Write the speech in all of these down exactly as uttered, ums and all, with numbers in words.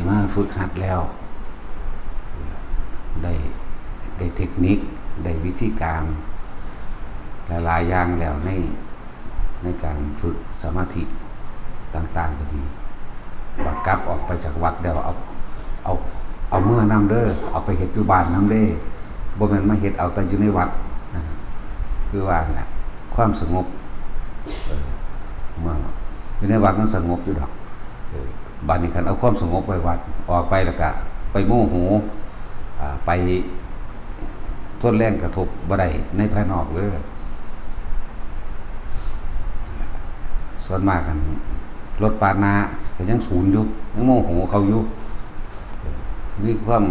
มาฝึกหัดแล้ว ได้ได้เทคนิค ได้วิธีการหลายๆอย่างแล้วในในการฝึกสมาธิต่างๆก็ดี บัดกลับออกไปจากวัดแล้วเอาเอาเอาเมือนำเด้อ เอาไปเฮ็ดอยู่บ้านนำเด้ บ่แม่นมาเฮ็ดเอาแต่อยู่ในวัดนะ คือว่านั่นแหละ ความสงบ เออ เมืองอยู่ในวัดมันสงบอยู่ดอก เออ บัดนี้คันเอาความสงบไว้วัด ออกไปแล้วก็ไปโมโห อ่า ไปทนแรงกระทบบ่ได้ในภายนอกเด้อ ส่วนมากกันรถปาดหน้าก็ยังสูนอยู่ ยังโมโหเขาอยู่ มีความ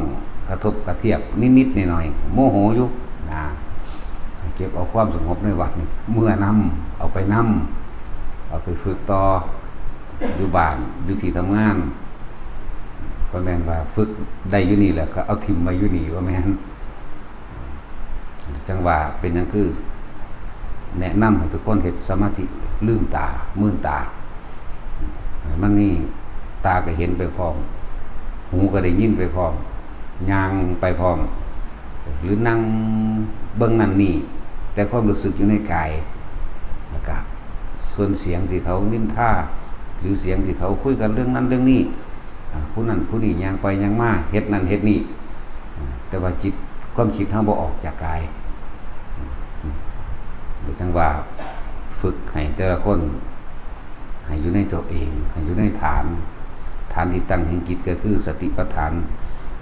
กระทบกระเทียบนิดๆหน่อยๆ โมโหอยู่นะ เก็บเอาความสงบในวัดนี่เมือนำ เอาไปนำ เอาไปฝึกต่ออยู่บ้าน อยู่ที่ทำงาน บ่แม่นว่าฝึกได้อยู่นี่แล้วก็เอาถิ่มไว้อยู่นี่ บ่แม่น จั่งว่าเป็นหยังคือ แนะนำให้ทุกคนเฮ็ดสมาธิลืมตา มืนตา ให้มันนี่ตาก็เห็นไปพร้อม หูก็ได้ยินไปพร้อม ย่างไปพร้อม หรือนั่งเบิ่งนั่นนี่ แต่ความรู้สึกอยู่ในกาย แล้วก็ส่วนเสียงที่เขานินทา หรือเสียงที่เขาคุยกันเรื่องนั้นเรื่องนี้ อ่า ผู้นั้นผู้นี้ย่างไปย่างมา เฮ็ดนั่นเฮ็ดนี่ อ่า แต่ว่าจิต ความคิดเฮาบ่ออกจากกาย อ่า จั่งว่าฝึกให้แต่ละคน ให้อยู่ในตัวเอง ให้อยู่ในฐาน ฐานที่ตั้งแห่งจิตก็คือสติปัฏฐาน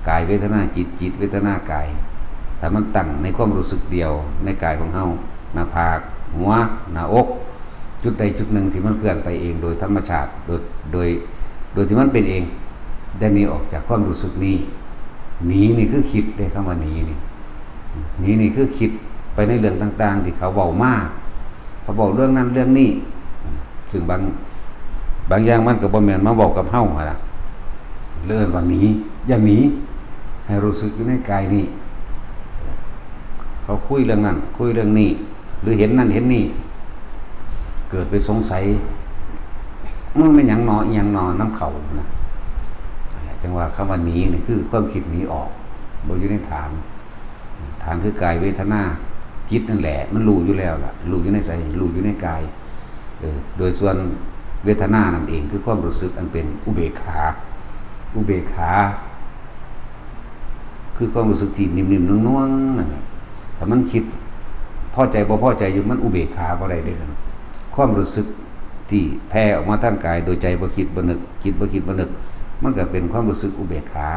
กายเวทนาจิต จิตเวทนากาย ถ้ามันตั้งในความรู้สึกเดียวในกายของเฮา หน้าผาก หัว หน้าอก จุดใดจุดหนึ่งที่มันเคลื่อนไปเองโดยธรรมชาติ โดย โดย โดยที่มันเป็นเอง ได้หนีออกจากความรู้สึกนี้ หนีนี่คือคิดเด้ คำว่าหนีนี่ หนีนี่คือคิดไปในเรื่องต่างๆที่เขาเว้ามา เขาเว้าเรื่องนั้นเรื่องนี้ ซึ่งบาง บางอย่างมันก็บ่แม่นมาเว้ากับเฮาหั่นล่ะ เลยเอิ้นว่าหนี อย่าหนี ให้รู้สึกอยู่ในกายนี่ เขาคุยเรื่องนั้น คุยเรื่องนี้ หรือเห็นนั่นเห็นนี่ เกิดไปสงสัย มันเป็นหยังหนอ อีหยังหนอ นำเขานะ นั่นแหละ จั่งว่าคำว่าหนีนี่คือความคิดหนีออก บ่อยู่ในฐาน ฐานคือกายเวทนา จิตนั่นแหละ มันรู้อยู่แล้วล่ะ รู้อยู่ในใจ รู้อยู่ในกาย เออ โดยส่วนเวทนานั่นเอง คือความรู้สึกอันเป็นอุเบกขา อุเบกขา คือความรู้สึกที่นิ่มๆนวลๆนั่นแหละ ถ้ามันคิดพอใจบ่พอใจอยู่ มันอุเบกขาบ่ได้เด้อ ความรู้สึกที่แผ่ออกมาทางกาย โดยใจบ่คิดบ่นึก จิตบ่คิดบ่นึก มันก็เป็นความรู้สึกอุเบกขา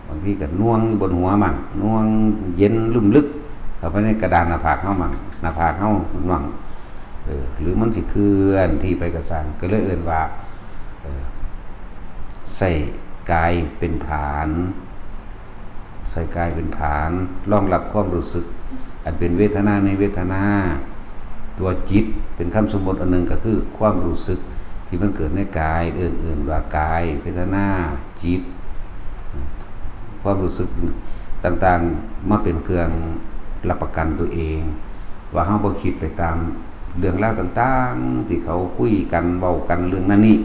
บางทีก็หน่วงอยู่บนหัวมั่ง หน่วงเย็นลุ่มลึก เข้าไปในกระดานหน้าผากเฮามั่ง หน้าผากเฮามั่ง เออ หรือมันสิเคลื่อนที่ไปก็ซ่าง ก็เลยเอิ้นว่า เออ ใช้กายเป็นฐาน ใช้กายเป็นฐาน รองรับความรู้สึก อันเป็นเวทนาในเวทนา ตัวจิตเป็นคำสมมติอันหนึ่งก็คือความรู้สึกที่มันเกิดในกาย เอิ้น เอิ้นว่ากาย เวทนา จิต ความรู้สึกต่างๆ มาเป็นเครื่องรับประกันตัวเอง ว่าเฮาบ่คิดไปตามเรื่องราวต่างๆ ที่เขาคุยกัน เว้ากันเรื่องนั้นนี่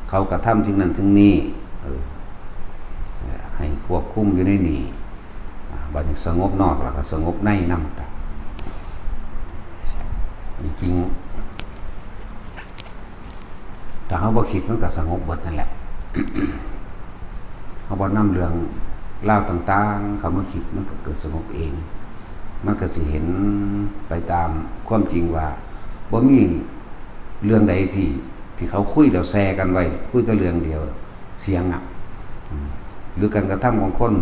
เขากระทำสิ่งนั้นสิ่งนี้ เออ ให้ควบคุมอยู่ในนี่ อ่า บัดนี้สงบนอกแล้วก็สงบในนำ จริงๆ ถ้าเฮาบ่คิดมันก็สงบเบิดนั่นแหละ เฮาบ่นำเรื่องราวต่างๆ เข้ามาคิด มันก็เกิดสงบเอง มันก็สิเห็นไปตามความจริงว่า บ่มีเรื่องใดที่ ที่เขาคุยแล้วแชร์กันไว้ คุยแต่เรื่องเดียว เสียงอะ อืม หรือการกระทำของคน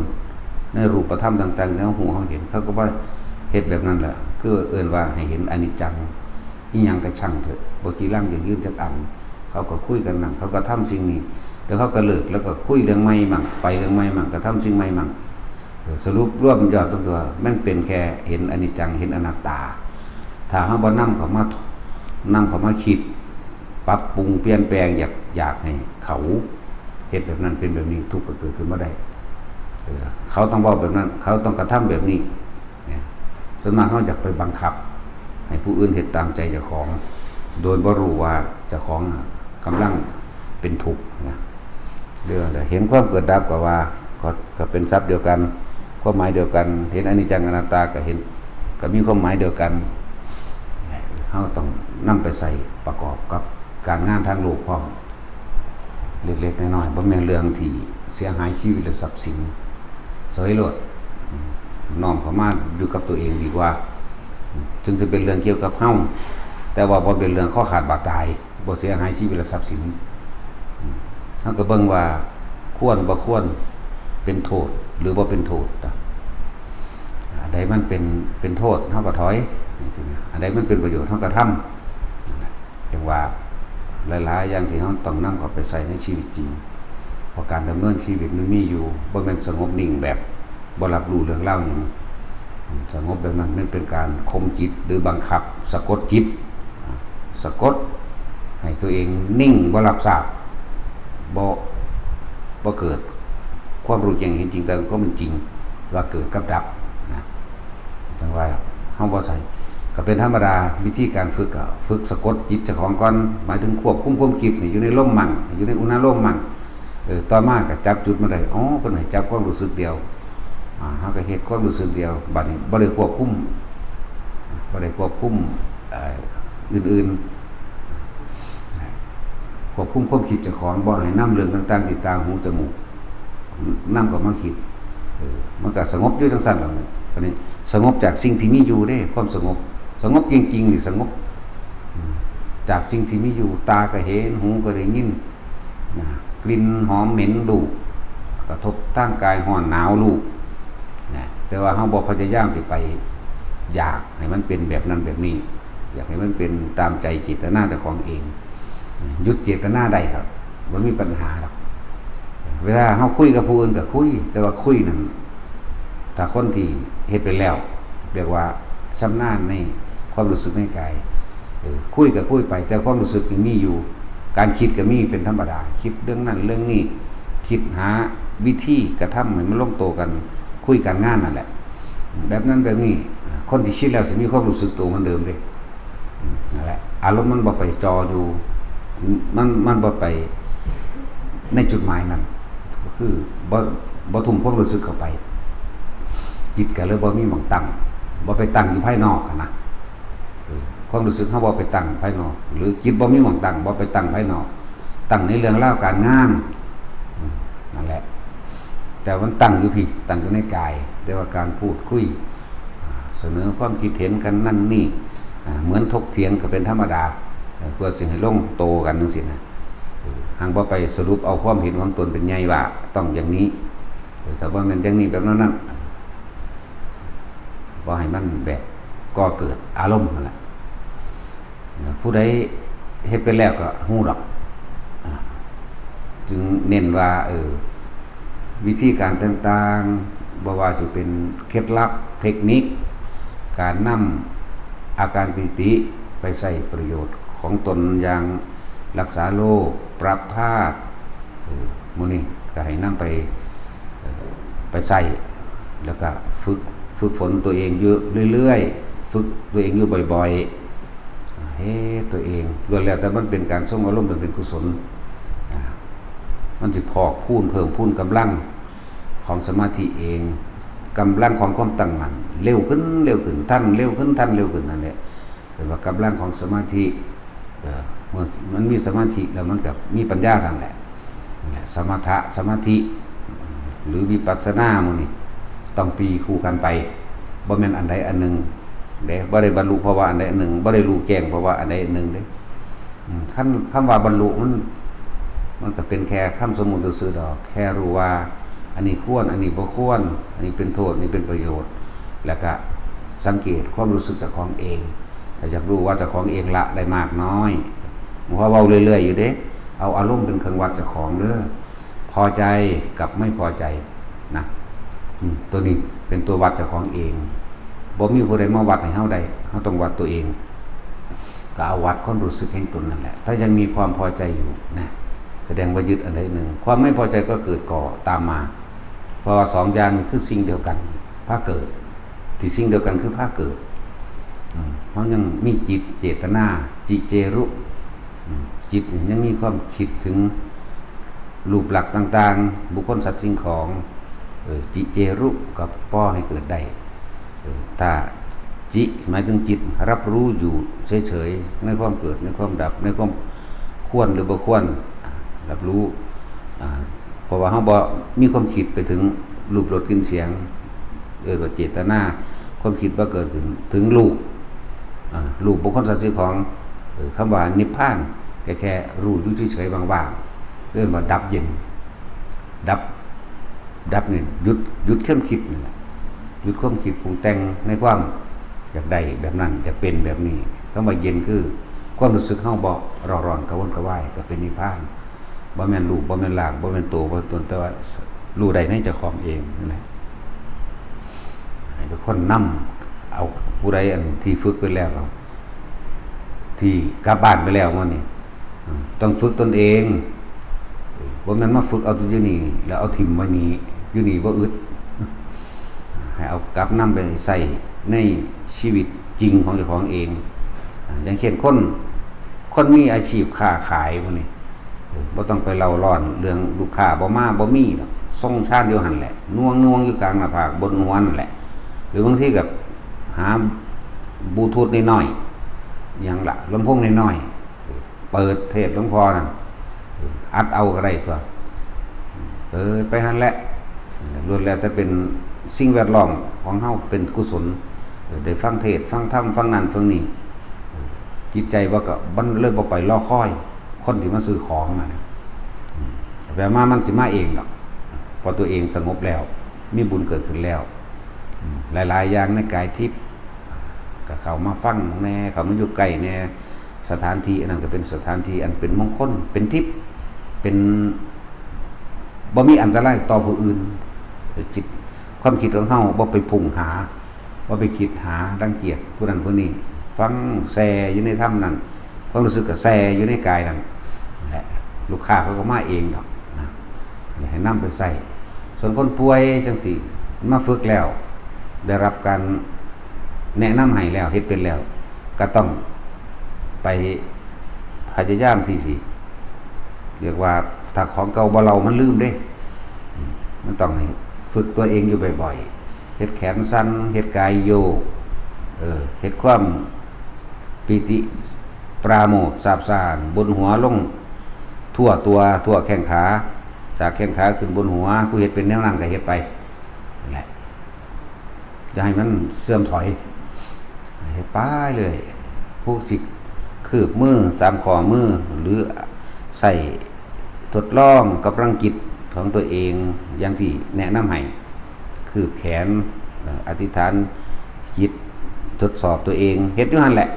ในรูปธรรมต่างๆ ที่เฮาฮู้เฮาเห็น เขาก็ว่าเฮ็ดแบบนั้นแหละ คือเอิ้นว่าให้เห็นอนิจจัง อีหยังก็ช่างเถอะ บ่ขี้ลังจะยืนจักอัน เขาก็คุยกันนั่น เขาก็ทำสิ่งนี้ แล้วเขาก็เลิก แล้วก็คุยเรื่องใหม่มั่ง ไปเรื่องใหม่มั่ง ก็ทำสิ่งใหม่มั่ง เออ สรุปรวมยอดทั้งตัว มันเป็นแค่เห็นอนิจจัง เห็นอนัตตา ถ้าเฮาบ่นำเขามา นำเขามาคิด ปรับปรุงเปลี่ยนแปลง อยาก อยากให้เขาเฮ็ดแบบนั้นเป็นแบบนี้ ทุกข์ก็เกิดขึ้นบ่ได้ เออ เขาต้องเว้าแบบนั้น เขาต้องกระทำแบบนี้ เนี่ย ส่วนมากเฮาอยากไปบังคับให้ผู้อื่นเฮ็ดตามใจเจ้าของ โดยบ่รู้ว่าเจ้าของน่ะกำลังเป็นทุกข์นะ เดี๋ยวเห็นความเกิดดับก็ว่า ก็ก็เป็นศัพท์เดียวกัน ความหมายเดียวกัน เห็นอนิจจังอนัตตาก็เห็น ก็มีความหมายเดียวกัน เราต้องนำไปใส่ประกอบกับการงานทางโลกพร้อม เล็กๆน้อยๆ บ่แม่นเรื่องที่เสียหายชีวิตและทรัพย์สิน เสยโลด น้อมเข้ามาอยู่กับตัวเองดีกว่า ถึงจะเป็นเรื่องเกี่ยวกับเฮา แต่ว่าบ่เป็นเรื่องคอขาดบาดตาย บ่เสียหายชีวิตและทรัพย์สิน เฮาก็เบิ่งว่าควรบ่ควร เป็นโทษหรือบ่เป็นโทษ อันใดมันเป็น เป็นโทษ เฮาก็ถอย อันใดมันเป็นประโยชน์ เฮาก็ทำ จั่งว่าหลายๆอย่างที่เราต้องนำเข้าไปใส่ในชีวิตจริง เพราะการดำเนินชีวิตมันมีอยู่ บ่แม่นสงบนิ่งแบบบ่รับรู้เรื่องราวหยัง สงบแบบนั้นมันเป็นการข่มจิตหรือบังคับ สะกดจิต สะกดให้ตัวเองนิ่ง บ่รับทราบ บ่ บ่เกิดความรู้แจ้งเห็นจริงตามความเป็นจริง ว่าเกิดกับดับนะ จั่งว่าเฮาบ่ใส่ ก็เป็นธรรมดา วิธีการฝึกก็ฝึกสะกดจิตเจ้าของก่อน หมายถึงควบคุมความคิดนี่อยู่ในลมมั่ง อยู่ในอุณาโลมมั่ง เออ ต่อมาก็จับจุดมาได้ อ๋อ เพิ่นให้จับความรู้สึกเดียว อ่า เฮาก็เฮ็ดความรู้สึกเดียว บัดนี้บ่ได้ควบคุม บ่ได้ควบคุม เอ่อ อื่นๆ ควบคุมความคิดเจ้าของ บ่ให้นำเรื่องต่างๆที่ตา หู จมูก นำเข้ามาคิด เออ มันก็สงบอยู่จั่งซั่นล่ะ บัดนี้สงบจากสิ่งที่มีอยู่เด้ ความสงบ สงบจริงๆนี่สงบ อืม จากสิ่งที่มีอยู่ ตาก็เห็น หูก็ได้ยิน นะ กลิ่นหอมเหม็นรู้ กระทบทางกาย ร้อนหนาวรู้ นะ แต่ว่าเฮาบ่พยายามสิไปอยากให้มันเป็นแบบนั้นแบบนี้ อยากให้มันเป็นตามใจเจตนาเจ้าของเอง หยุดเจตนาได้ครับ บ่มีปัญหาดอก เวลาเฮาคุยกับผู้อื่นก็คุย แต่ว่าคุยนั่น ถ้าคนที่เฮ็ดไปแล้ว เรียกว่าชำนาญในความรู้สึกในกาย เออ คุยก็คุยไป แต่ความรู้สึกยังมีอยู่ การคิดก็มีเป็นธรรมดา คิดเรื่องนั้นเรื่องนี้ คิดหาวิธีกระทำให้มันลงตัวกัน คุยการงานนั่นแหละ แบบนั้นแบบนี้ คนที่คิดแล้วสิมีความรู้สึกตัวเหมือนเดิมเด้ อืม นั่นแหละ อารมณ์มันบ่ไปจ่ออยู่ มัน มันบ่ไปในจุดหมายนั้น ก็คือบ่ บ่ทุ่มความรู้สึกเข้าไป จิตก็เลยบ่มีหม่องตั้ง บ่ไปตั้งอยู่ภายนอกหั้นนะ เออ ความรู้สึกเฮาบ่ไปตั้งภายนอก หรือจิตบ่มีหม่องตั้ง บ่ไปตั้งภายนอก ตั้งในเรื่องราวการงาน อืม นั่นแหละ แต่มันตั้งอยู่พี้ ตั้งอยู่ในกาย แต่ว่าการพูดคุย อ่า เสนอความคิดเห็นกันนั่นนี่ อ่า เหมือนถกเถียงก็เป็นธรรมดา เอ่อ เพื่อสิให้ลงโตกันจั่งซี้นะ เออ หากบ่ไปสรุปเอาความเห็นของตนเป็นใหญ่ว่าต้องอย่างนี้ เออ แต่ว่ามันอย่างนี้แบบนั้นนั่น บ่ให้มันแบบก่อเกิดอารมณ์นั่นแหละ ผู้ใดเฮ็ดไปแล้วก็ฮู้ดอก อ่า จึงเน้นว่า เออ วิธีการต่างๆ บ่ว่าสิเป็นเคล็ดลับ เทคนิค การนำอาการปีติไปใช้ประโยชน์ของตนอย่างรักษาโรค ปรับธาตุ เออ หมู่นี้ก็ให้นำไป เอ่อ ไปใช้ แล้วก็ฝึก ฝึกฝนตัวเองอยู่เรื่อยๆ ฝึกตัวเองอยู่บ่อยๆ เฮ็ดตัวเอง ล้วนแล้วแต่มันเป็นการทรงอารมณ์ มันเป็นกุศล อ่า มันสิพอกพูน เพิ่มพูนกำลังของสมาธิเอง กำลังของความตั้งมั่นเร็วขึ้น เร็วขึ้น ทันเร็วขึ้น ทันเร็วขึ้น นั่นแหละ เป็นว่ากำลังของสมาธิ เอ่อ เมื่อมันมีสมาธิแล้วมันก็มีปัญญานั่นแหละ นั่นแหละ สมถะ สมาธิ หรือวิปัสสนาหมู่นี้ ต้องตีคู่กันไป บ่แม่นอันใดอันหนึ่งเด้ บ่ได้บรรลุเพราะว่าอันใดอันหนึ่ง บ่ได้รู้แจ้งเพราะว่าอันใดอันหนึ่งเด้ อืม คำ คำว่าบรรลุมัน มันก็เป็นแค่คำสมมุติซื่อๆดอก แค่รู้ว่าอันนี้ควร อันนี้บ่ควร อันนี้เป็นโทษ อันนี้เป็นประโยชน์ แล้วก็สังเกตความรู้สึกเจ้าของเอง ถ้าอยากรู้ว่าเจ้าของเองละได้มากน้อย เพราะเว้าเรื่อยๆอยู่เด้ เอาอารมณ์เป็นเครื่องวัดเจ้าของเด้อ พอใจกับไม่พอใจนะ อืม ตัวนี้เป็นตัววัดเจ้าของเอง บ่มีผู้ใดมาวัดให้เฮาได้ เฮาต้องวัดตัวเอง ก็เอาวัดความรู้สึกแห่งตนนั่นแหละ ถ้ายังมีความพอใจอยู่นะ แสดงว่ายึดอันใดหนึ่ง ความไม่พอใจก็เกิดก่อตามมา เพราะว่าสองอย่างนี้คือสิ่งเดียวกัน พาเกิด ที่สิ่งเดียวกันคือพาเกิด อืม เฮายังมีจิตเจตนา จิเจรุ อืม จิตนี่ยังมีความคิดถึง รูปลักษณ์ต่างๆ บุคคลสัตว์สิ่งของ เออ จิเจรุ ก็ปอให้เกิดได้ เออ ถ้าจิหมายถึงจิตรับรู้อยู่เฉยๆ ในความเกิด ในความดับ ในความควรหรือบ่ควร อ่า รับรู้ อ่า เพราะว่าเฮาบ่มีความคิดไปถึงรูปรสกลิ่นเสียง เอิ้นว่าเจตนา ความคิดบ่เกิดขึ้นถึงรูป อ่า รูปบุคคลสัตว์สิ่งของ เออ คำว่านิพพาน ก็แค่รู้อยู่เฉยๆ ว่างๆ เอิ้นว่าดับเย็น ดับ ดับนี่หยุด หยุดความคิดนั่นแหละ หยุดความคิดปรุงแต่งในความอยากได้แบบนั้น อยากเป็นแบบนี้ คำว่าเย็นคือความรู้สึกเฮาบ่เร่าร้อนกระวนกระวาย ก็เป็นนิพพาน บ่แม่นรูป บ่แม่นร่าง บ่แม่นตัว บ่แม่นตน แต่ว่ารู้ได้ในเจ้าของเองนั่นแหละ ให้ทุกคนนำเอาผู้ใดอันที่ฝึกไปแล้ว ที่กลับบ้านไปแล้วมื้อนี้ อืม ต้องฝึกตนเอง บ่แม่นมาฝึกเอาแต่อยู่นี่ แล้วเอาถิ่มไว้นี่ อยู่นี่บ่อึด ให้เอากลับนำไปใช้ในชีวิตจริงของเจ้าของเอง อ่า อย่างเช่นคน คนมีอาชีพค้าขายมื้อนี้ บ่ต้องไปเล่าร้อนเรื่องลูกค้าบ่มาบ่มีดอก ทรงฌานอยู่หั่นแหละ หน่วงๆ อยู่กลางหน้าผากบนหัวนั่นแหละ หรือบางทีก็หาบลูทูธน้อยๆ หยังละ ลำโพงน้อยๆ เปิดเทศน์หลวงพ่อนั่น อัดเอาก็ได้ตัว เออ ไปหั่นแหละ ล้วนแล้วแต่เป็นสิ่งแวดล้อมของเฮาเป็นกุศล เออ ได้ฟังเทศน์ ฟังธรรม ฟังนั่น ฟังนี่ เออ จิตใจบ่ก็ มันเลยบ่ไปรอคอย คนที่มาซื้อของนั่นนะ อืม แปลว่ามันสิมาเองดอก เพราะตัวเองสงบแล้ว มีบุญเกิดขึ้นแล้ว อืม หลายๆ อย่างในกายทิพย์ ก็เข้ามาฟังแหน่ เข้ามาอยู่ใกล้แหน่ สถานที่อันนั้นก็เป็นสถานที่อันเป็นมงคล เป็นทิพย์ เป็น บ่มีอันตรายต่อผู้อื่น จิต ความคิดของเฮาบ่ไปพุ่งหา บ่ไปคิดหารังเกียจผู้นั้นผู้นี้ ฟังแซ่อยู่ในธรรมนั่น ความรู้สึกก็แซ่อยู่ในกายนั่นแหละ ลูกค้าเขาก็มาเองดอกนะ ให้นำไปใช้ ส่วนคนป่วยจังซี้ มาฝึกแล้ว ได้รับการแนะนำให้แล้ว เฮ็ดเป็นแล้ว ก็ต้องไปพยายามที่สิ เรียกว่าถ้าของเก่าบ่เล่ามันลืมเด้ มันต้องให้ฝึกตัวเองอยู่บ่อยๆ เฮ็ดแขนสั่น เฮ็ดกายโยก เออ เฮ็ดความปีติปราโมทย์ซาบซ่าน บนหัวลงทั่วตัว ทั่วแข้งขา จากแข้งขาขึ้นบนหัว ผู้เฮ็ดเป็นแนวนั้นก็เฮ็ดไป นั่นแหละ อย่าให้มันเสื่อมถอย ให้ไปเลย ผู้สิคืบมือตามข้อมือ หรือใช้ทดลองกำลังจิตของตัวเอง อย่างที่แนะนำให้ คืบแขน อธิษฐานจิต ทดสอบตัวเอง เฮ็ดอยู่หั่นแหละ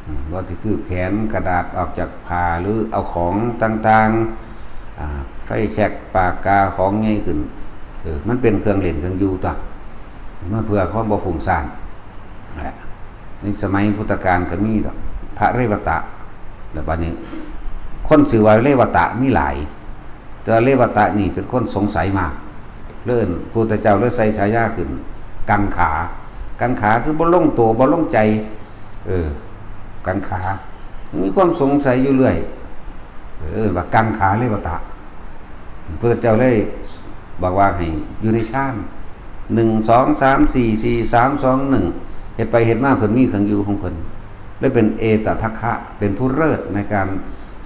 อืม ว่าสิคืบแขนกระดาษออกจากผ้า หรือเอาของต่างๆ อ่า ไฟแช็ก ปากกา ของใหญ่ขึ้น เออ มันเป็นเครื่องเล่นเครื่องอยู่ตั๊ว มาเพื่อความบ่ฟุ้งซ่าน นั่นแหละ ในสมัยพุทธกาลก็มีดอก พระเรวตะ แล้วบัดนี้ คนชื่อว่าเรวตะมีหลาย แต่ว่าเรวตะนี่เป็นคนสงสัยมาก เพิ่น พุทธเจ้าเลยใส่ฉายาขึ้น กังขา กังขาคือบ่ลงตัว บ่ลงใจ เออ กังขา มีความสงสัยอยู่เรื่อย เออ ว่ากังขาเรวตะ พุทธเจ้าเลยบอกว่าให้อยู่ในฌาน หนึ่ง สอง สาม สี่ สี่ สาม สอง หนึ่ง เฮ็ดไปเฮ็ดมาเพิ่นมีเครื่องอยู่ของเพิ่น เลยเป็นเอตทัคคะ เป็นผู้เลิศในการ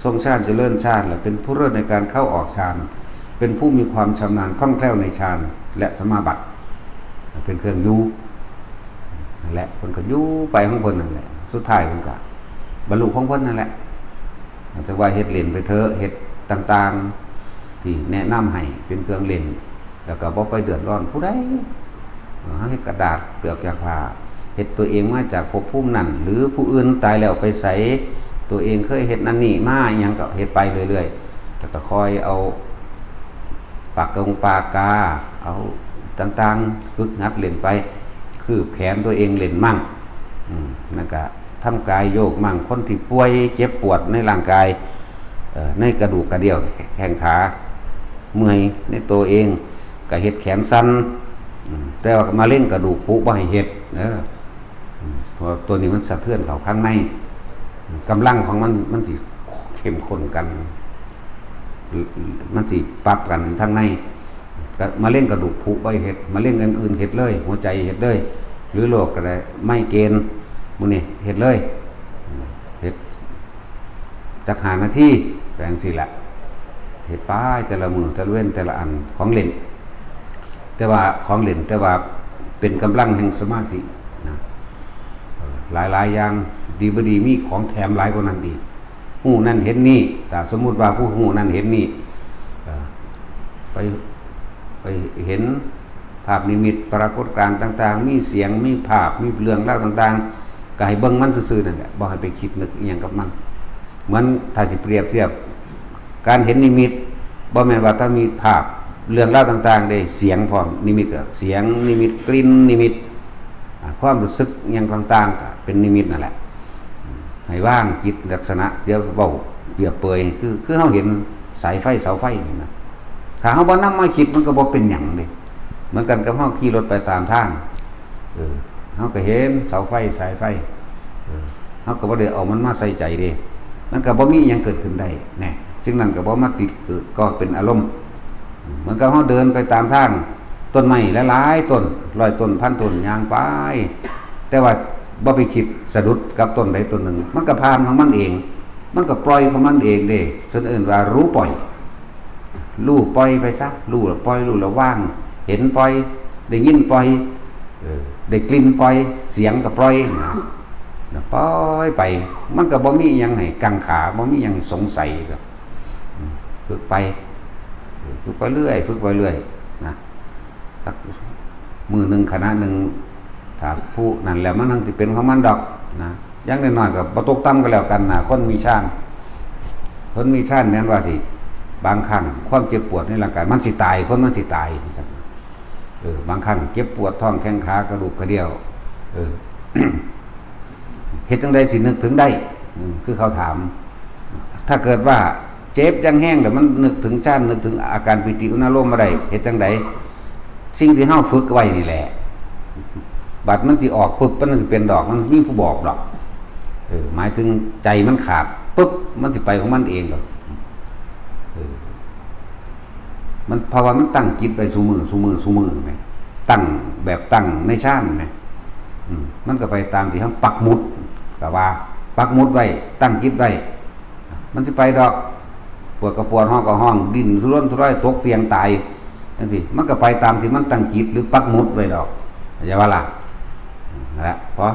ทรงฌานเจริญฌาน และเป็นผู้เลิศในการเข้าออกฌาน เป็นผู้มีความชำนาญคล่องแคล่วในฌานและสมาบัติ เป็นเครื่องอยู่ นั่นแหละ เพิ่นก็อยู่ไปของเพิ่นนั่นแหละ สุดท้ายเพิ่นก็บรรลุของเพิ่นนั่นแหละ แต่ว่าเฮ็ดเล่นไปเถอะ เฮ็ดต่างๆ ที่แนะนำให้เป็นเครื่องเล่น แล้วก็บ่ไปเดือดร้อนผู้ใด เฮาเฮ็ดกระดาษเปลือกจากผ้า เฮ็ดตัวเองมาจากภพภูมินั้น หรือผู้อื่นตายแล้วไปไส ตัวเองเคยเฮ็ดนั่นนี่มา อิหยังก็เฮ็ดไปเรื่อยๆ แล้วก็คอยเอา ปากกงปากกา เอาต่างๆ ฝึกหัดเล่นไป คืบแขนตัวเองเล่นมั่ง อืม นั่นก็ทำกายโยกมั่ง คนที่ป่วยเจ็บปวดในร่างกาย เอ่อ ในกระดูกกระเดี่ยวแข้งขา เมื่อยในตัวเอง ก็เฮ็ดแขนสั่น อืม แต่ว่ามะเร็งกระดูกผุบ่ให้เฮ็ด เออ อืม เพราะตัวนี้มันสะเทือนเข้าข้างใน กำลังของมัน มันสิเข้มข้นกัน มันสิปรับกันทางใน ก็มะเร็งกระดูกผุบ่เฮ็ด มะเร็งอย่างอื่นเฮ็ดเลย หัวใจเฮ็ดเลย หรือโรคก็ได้ ไมเกรน มื้อนี้เฮ็ดเลย เฮ็ดจักห้านาที แปลงสิละ เฮ็ดไปแต่ละมื้อแต่ละเว้นแต่ละอัน ของเล่น แต่ว่าของเล่น แต่ว่าเป็นกำลังแห่งสมาธินะ หลายๆ อย่าง ดีบ่ดีมีของแถมหลายกว่านั้นอีก ฮู้นั่นเห็นนี่ ถ้าสมมุติว่าผู้ฮู้นั่นเห็นนี่ เอ่อ ไป ไปเห็นภาพนิมิตปรากฏการณ์ต่างๆ มีเสียง มีภาพ มีเรื่องราวต่างๆ ก็ให้เบิ่งมันซื่อๆ นั่นแหละ บ่ให้ไปคิดนึกอิหยังกับมัน เหมือนถ้าสิเปรียบเทียบ การเห็นนิมิต บ่แม่นว่าถ้ามีภาพ เรื่องราวต่างๆ เด้ เสียงพร้อม นิมิตก็เสียง นิมิต กลิ่น นิมิต อ่า ความรู้สึกอิหยังต่างๆ ก็เป็นนิมิตนั่นแหละ ให้วางจิตลักษณะ เดี๋ยวเว้าเปรียบเปรย คือ คือเฮาเห็นสายไฟเสาไฟนี่นะ ถ้าเฮาบ่นำมาคิดมันก็บ่เป็นหยังเด้ เหมือนกันกับเฮาขี่รถไปตามทาง เออ เฮาก็เห็นเสาไฟสายไฟ เออ เฮาก็บ่ได้เอามันมาใส่ใจเด้ มันก็บ่มีอิหยังเกิดขึ้นได้ แน่ สิ่งนั้นก็บ่มาติดเกิดก่อเป็นอารมณ์ เหมือนกับเฮาเดินไปตามทาง ต้นไม้หลายๆ ต้น ร้อยต้น พันต้น ย่างไป แต่ว่าบ่ไปคิดสะดุดกับต้นใดต้นหนึ่ง มันก็ผ่านของมันเอง มันก็ปล่อยของมันเองเด้ เพิ่นเอิ้นว่ารู้ปล่อย รู้ปล่อยไปซะ รู้แล้วปล่อย รู้แล้ววาง เห็นปล่อย ได้ยินปล่อย เออ ได้กลิ่นปล่อย เสียงก็ปล่อยนะ นะ ปล่อยไป มันก็บ่มีอิหยังให้กังขา บ่มีอิหยังให้สงสัยดอก อืม ฝึกไป ฝึกไปเรื่อย ฝึกไปเรื่อยนะ สักมื้อหนึ่ง คณะหนึ่ง ถ้าผู้นั่นแล้วมันจั่งสิเป็นของมันดอกนะ อย่างน้อยๆ ก็บ่ตกต่ำก็แล้วกันนะ คนมีฌาน คนมีฌานแม่นว่าสิ บางครั้งความเจ็บปวดในร่างกายมันสิตาย คนมันสิตาย เออ บางครั้งเจ็บปวดท้องแข้งขากระดูกกระเดี่ยว เออ เฮ็ดจั่งใดสินึกถึงได้ อืม คือเขาถาม ถ้าเกิดว่าเจ็บอย่างแฮงแล้วมันนึกถึงฌาน นึกถึงอาการปีติอุณาโลมบ่ได้ เฮ็ดจั่งใด สิ่งที่เฮาฝึกไว้นี่แหละ บัดมันสิออกปุ๊บ มันสิเป็นดอก มันมีผู้บอกดอก เออ หมายถึงใจมันขาดปุ๊บ มันสิไปของมันเองดอก เออ มัน เพราะว่ามันตั้งจิตไว้ซุมื้อ ซุมื้อ ซุมื้อแหม ตั้งแบบตั้งในฌานแหม อืม มันก็ไปตามที่เฮาปักหมุด ก็ว่าปักหมุดไว้ ตั้งจิตไว้ มันสิไปดอก ปวดก็ปวด ฮ้องก็ฮ้อง ดิ้นทุรนทุราย ตกเตียงตาย จั่งซี้ มันก็ไปตามที่มันตั้งจิตหรือปักหมุดไว้ดอก เข้าใจบ่ล่ะ นั่นแหละ พอ